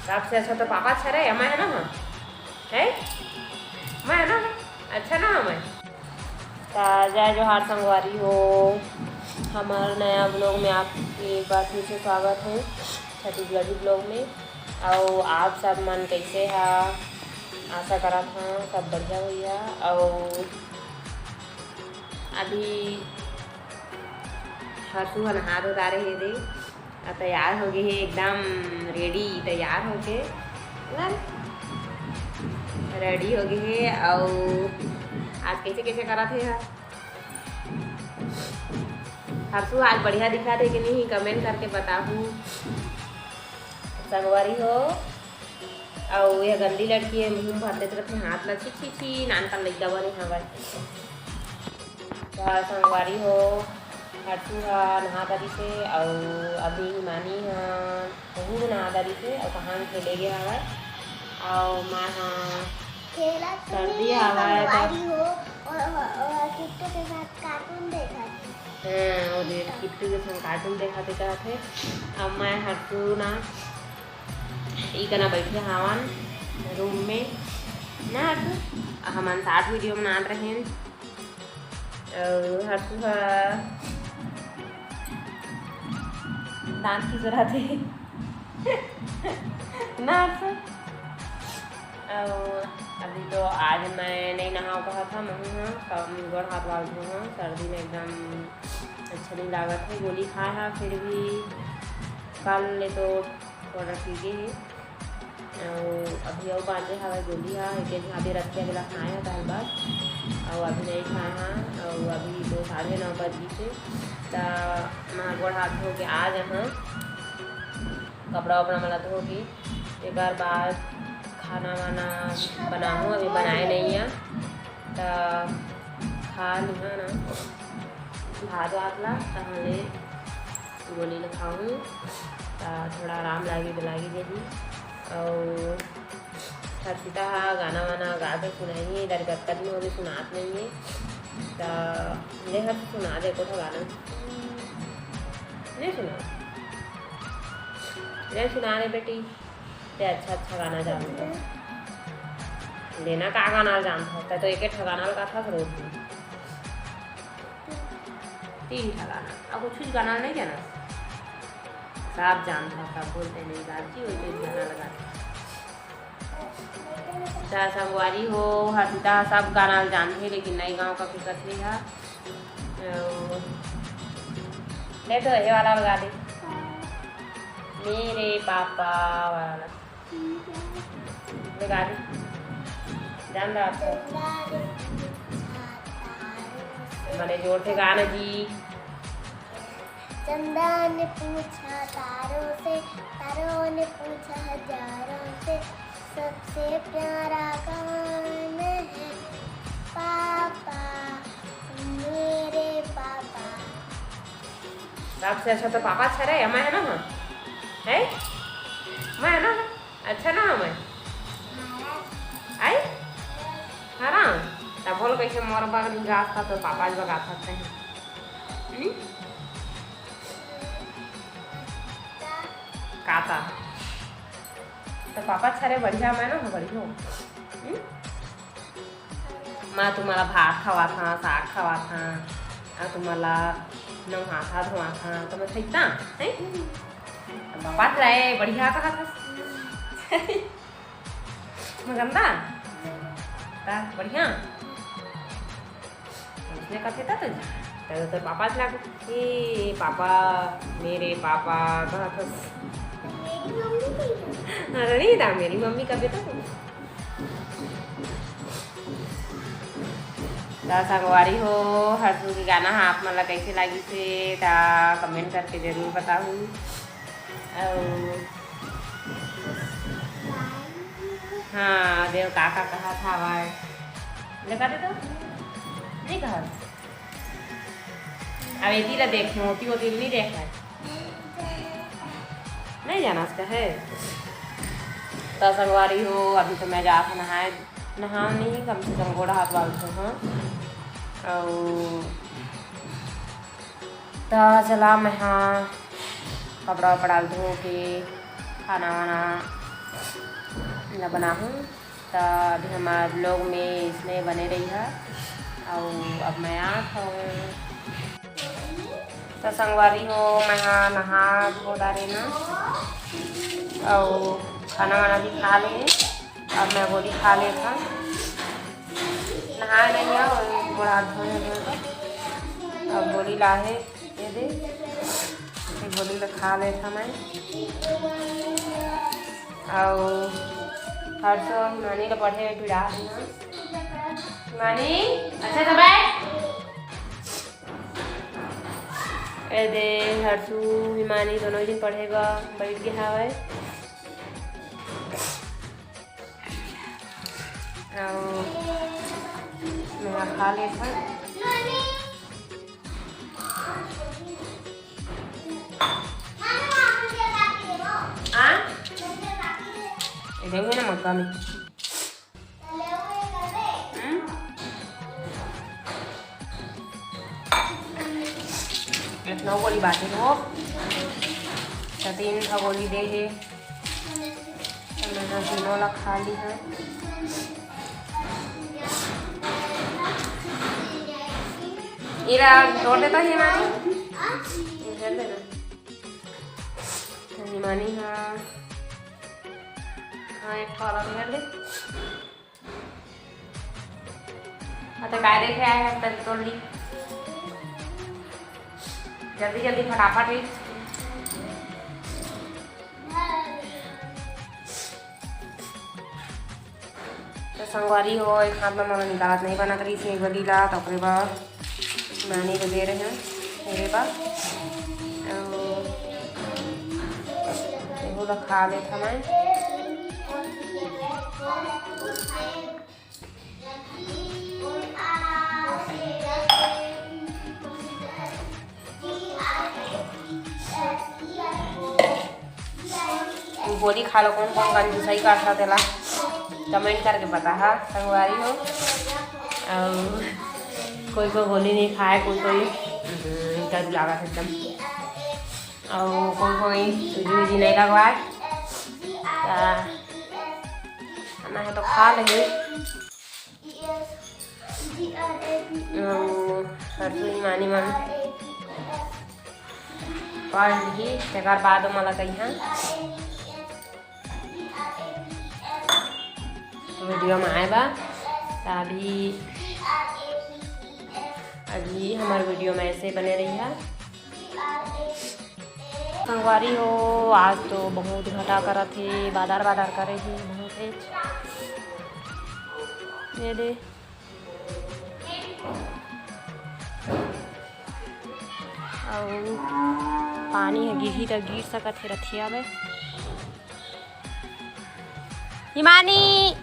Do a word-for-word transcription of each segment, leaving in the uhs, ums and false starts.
सबसे अच्छा तो पापा अच्छा रहे, मैं है ना, हाँ, है, मैं है ना, अच्छा ना, मैं। त जय जोहार संगवारी हो, हमर नया vlog में आपके एक बार फिर से स्वागत है, छत्तीसगढ़ी vlog में। अउ आप सब मन कैसे हा? आशा करत हाँ सब बढ़िया होइहा। अउ अभी हर्षु ह नहा धो डारे हे रे, अ, तैयार हो गए हे एकदम ready, तैयार होके ना ready हो गए हे। अउ आज कैसे कैसे करत हे ह? हर्षु आज बढ़िया दिखत हे कि नहीं, comment करके बताहू संगवारी हो। अउ ये गंदी लड़की है, मुंह भर देत रथे हाथ ला, छी छी छी, नानकन लइका बने हवय। त संगवारी हो, हर्षु ह नहा डारिस हे, अउ अभी हिमानी ह, ओहू नहा डारिस हे, अउ कहाँ खेले गे हवय, अउ मैं ह खेलत सर्दी हवय त संगवारी हो, और, और, और किट्टू के साथ cartoon देखत हे। हाँ, वो दे-, किट्टू के संग cartoon देखत हे, कहत हे। अब मैं हर्षु ना ई कना बैठे हावन room में ना, हर्षु? हमन साथ video बनात रहेन। अउ हर्षु ह दांत खिसुरात हे। ना हर्षु? अउ अभी तो आज मैं नहीं नहाव कहत हव, महू ह, कम गोड़ हाथ ला धो हव, सर्दी में एकदम अच्छा नहीं लागत है। गोली खाए हव, फिर भी कल ले तो थोड़ा ठीक हे। अउ अभी अउ बांचे हवय गोली ह, एक एक आधे रतिया के ला खाए हव, दाल भात, अउ अभी नहीं खाए हव। अउ अभी तो साढ़े नौ बज गिस हे, त मैं गोड़ हाथ धो के आ जाहूं, कपड़ा वपड़ा मन ला धो के, एकर बाद खाना वाना बनाहूं, अभी बनाए नहीं है, त खा लिहा ना भात वात ला, तहले गोली ल खाहूं, त थोड़ा आराम लागी त लागी जही। अउ हर्षिता ह गाना वाना गा के सुनाही, इधर कतका दिन होगे सुनात नहीं है, त ले हर्ष सुना दे एको ठो गाना। नहीं सुना, नहीं सुना दे बेटी, ते अच्छा अच्छा गाना जानत हस। लेना का गाना जानत हस, ते तो एक एक ठो गाना ल गाथस रोज दिन। तीन ठा गाना, अउ कुछ गाना नहीं जानस? सब जानत हस, सब बोलते नहीं गाती, वही तो गाना लगा। त संगवारी हो, हर्षिता सब गाना जानथे, लेकिन नई गाँव का फिकर हे हा। अउ ले तो ये वाला लगा दे, मेरे पापा वाला। लगा दे। जान रहा था। मने जोर से गाना जी। चंदा ने पूछा तारों से, तारों ने पूछा हजारों से, सबसे प्यारा कौन है? पापा, मेरे पापा। सबसे अच्छा तो पापा अच्छा रहे, मैं है ना, हाँ? है? मैं है ना, हाँ? अच्छा ना, हाँ, मैं? आई? हरा? तब बोल कैसे मोर बग रास्ता तो पापा जी बगा सकते हैं। हम्म? काता। तो पापा अच्छा रहे, बढ़िया, मैं ना, हाँ, बढ़िया हूँ। हम्म? मैं तुम्हारा भात खवात हाँ, साग खवात हाँ, अउ तुम्हारा नहाथा धोवाथा, तो मैं खैता, हैं? बात रहे, बढ़िया कहा था। मैं गंदा? ता बढ़िया? इसने कथे था तो, तो, तो पापा से लागू, "ए पापा, मेरे पापा," कहा था। अरे नहीं था, मेरी मम्मी का बेटा तो। त संगवारी हो, हर्षू के गाना ह आप मन ला कइसे लागिस हे, त comment करके जरूर बताहू। अउ हाँ, देव का का कहत हवय, देखा दे तो, नहीं कहत। अब एती ला देखे, ओती ओती नहीं देखा, नहीं जाना उसका है। त संगवारी हो, अभी तो मैं जात हूँ नहाए, नहाव नहीं, कम से कम गोड़ हाथ बाल धो, हाँ। अउ त चला मैं, हाँ, कपड़ा वपड़ा धो के, खाना वाना ला बनाहूँ। त अभी हमार vlog में इसने बने रही है। अउ अब मैं आत हूँ। त संगवारी हो, मैं हा नहा धो डारे ना, अउ खाना वाना भी खा ले। अब मैं गोली खा लेत हूँ। नहाए नहीं है, गोड़ हाथ धोए हैं, धोए बर। अब गोली लाहे, ये दे, ये गोली ला खा लेत हूँ मैं। अउ हर्षो हिमानी ला पढ़े में पिड़ा है ना। हिमानी, अच्छा से बैठ। ए दे, हर्षू, हिमानी दोनों झन पढ़े बर बैठ गे हवय। अउ मैं खा लेत हँव। हाँ? ए, देंगे ना मक्का में। हम्म? नौ गोली बाटे हो, तो तीन ठो गोली दे हे, तो मैं तीनों ला खा ली है। इरा तोड़ देता है मानी, इधर देना। तो हिमानी, हाँ, हाँ, एक ठो अलग कर दे। हाँ, तो काय देखे आए हैं, तब तोड़ ली। जल्दी, जल्दी, फटाफट ही। तो संगवारी हो, एक हाथ में मोला निकालत नहीं बनत रही थी, एक बदी ला, तो ओकरे बाद नानी को दे रहे हैं मेरे पास। अउ एहू ला खा लेत हवं मैं। गोली खा लो, कौन कौन कंजूसाई करता तेला comment करके बता हा संगवारी हो। अउ कोई कोई गोली नहीं खाए, कोई कोई, हम्म, डर लागत एकदम। अउ कोई कोई सूजी वूजी नहीं लगवाए। ता खाना है तो खा लेंगे। अउ हरसुई मानी मन पढ़ लिही, तेकर बाद मोला कहिहा video में आए बा। त अभी, अभी हमर video में ऐसे बने रहिहा। संगवारी हो, आज तो बहुत घटा करत हे, बादर बादर करे हे बहुत तेज। ये दे। अउ पानी ह गिरही त गिर सकत हे रथिया में। हिमानी।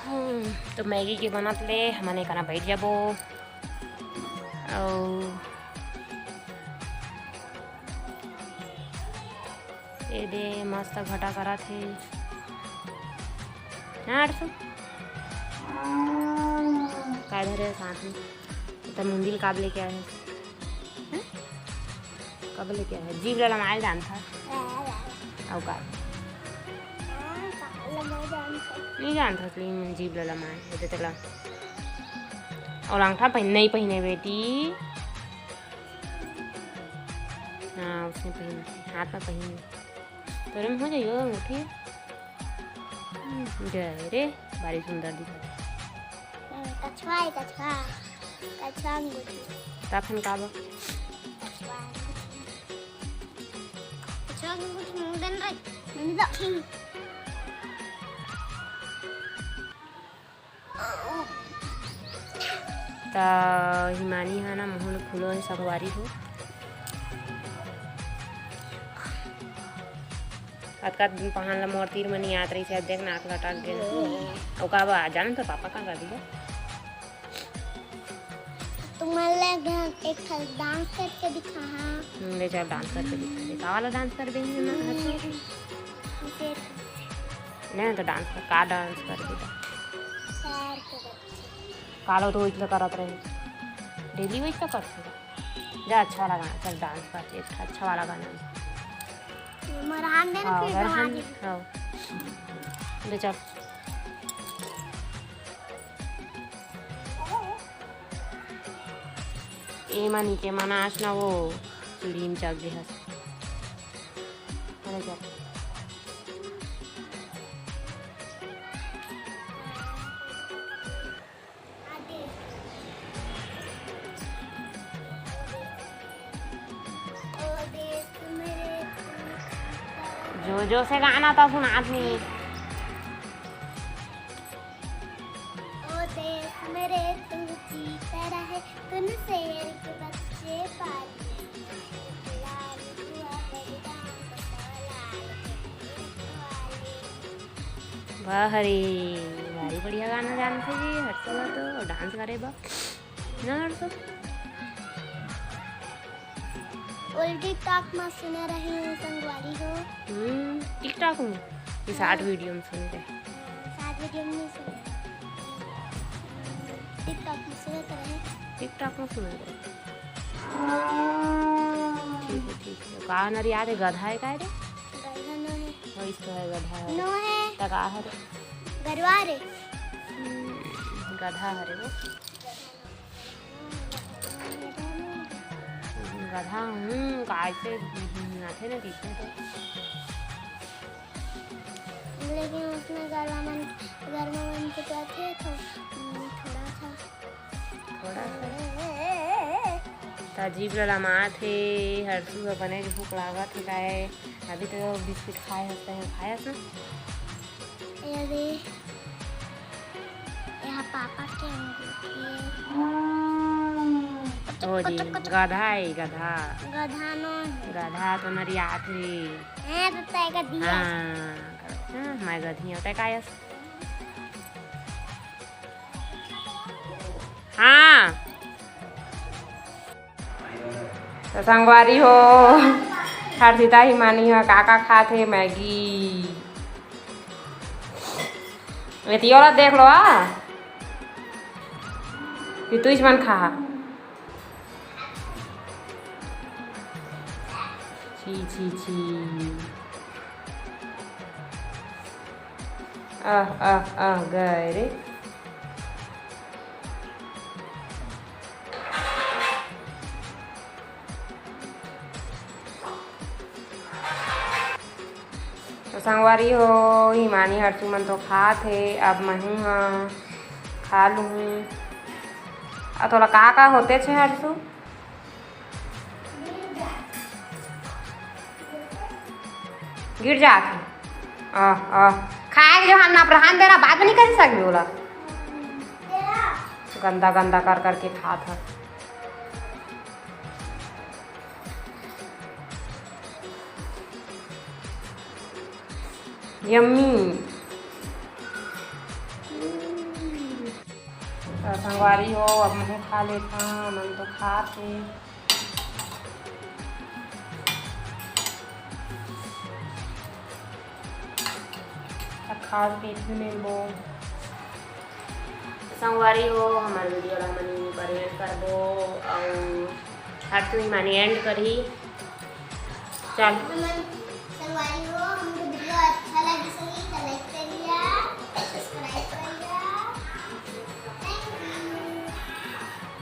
हम्म, तो मैगी के बनत ले हमन एकना बैठ जाबो। अउ ए दे मस्त घटा करत हे। हाँ, हरसू? काय धरे साथ में? त मुंदिल काब लेके आए हे? हैं? कब लेके आए हे? जीभ ला लमाए जानथा। अउ का? नहीं जानथा, लेकिन जीभ ला लमाए। ये दे तेला। अउ अंगठा पहिन, नहीं पहिने बेटी। हाँ, उसने पहिन, हाथ में पहिन। तोरे में हो जाइयो अंगूठी। हम्म, जय रे, बारी सुंदर दिखत हे। हम्म, कछुआ हे, कछुआ। कछुआ अंगूठी। तखन का बा? कछुआ अंगूठी। कछुआ अंगूठी मुंह देन रे। मुंह दे। त हिमानी ह ना मुँह ल फूलो हे संगवारी हो। अतका दिन पहान ल मोर तीर म नइ आत रहिस हे, देख नाक लटक गे। अउ का बा, जान तो पापा का कर दिया। तुमन ल एक ठन dance करके दिखाहा। हम्म, ले चल, डांस करके दिखा दे। का वाला डांस करबे ही ना? नहीं तो डांस कर, का डांस करबे? कालो तो वही तो करत रहे, डेली वही तो करत रहे। जा, अच्छा वाला गाना, चल डांस कर, एक अच्छा वाला गाना। मरहान दे ना, हाँ, फिर मरहान, हाँ। ले चल। ए मनी के मनाश ना वो सीढ़ी में चढ़ गे हस। अरे जा। जो जो से गाना तो सुनात नहीं। ओ देश मेरे तू जीता रहे, तूने शेर के बच्चे पाले। लाल हुआ बलिदान तो लाल के रखवाले। वाह रे, भारी बढ़िया गाना जानथे जी, हर्षू ला तो डांस करे बा ना हर्षू। ओल्ड TikTok में सुने रही हूँ संगवारी हो। हम्म, TikTok में? ये हाँ। Short video में सुने रहे। Short video में नहीं सुने। TikTok में सुने तो रहे। TikTok में सुने रहे। ठीक है, ठीक है। का नर याद है, गधा है का रे? गधा नो है। वही तो है, गधा है। नो है। त का हरे? गरवा रे। हम्म, गधा हरे वो। गधा हूँ, काय से, हम्म, आथे ना पीछे तो। लेकिन उसमें गला मन, गरमा मन के तो थे तो, हम्म, थोड़ा सा। थोड़ा सा। त जीभ ललमात हे, हर्षू ह बने के भूख लागत हे काय। अभी तो बिस्किट खाए हस, तहीं खाए हस ना? अरे, यहाँ पापा के अंगूठी है। ओ जी, गधा है, गधा। गधा नो है। गधा तो नरियात है। हाँ, तो तय कर दिया। हाँ, हाँ, मैं गधी हूँ, तय कायस। हाँ। तो संगवारी हो, हर्षिता हिमानी ह का का खात हे, मैगी। एतियो ला देख लो आ, कि तुझ मन खा। छी, छी, छी। आह, आह, आह, गए रे। तो संगवारी हो, हिमानी हर्षू मन तो खात हे, अब महूँ ह खा लूहूँ। आ तोला का का होते छे हर्षू? गिर जात हे। आह, आह। खाए के जो हम नाप रहन देना, बात नहीं कर सकबे ओला। गंदा गंदा कर करके खात ह। यम्मी। तो संगवारी हो, अब महूँ खा लेथन, मन तो खात हे। अब खास पीठ भी मिलबो। संगवारी हो, हमर video ला हमन यहीं पर end करबो, अउ हर्षू हिमानी end करही। चल। हमन संगवारी हो,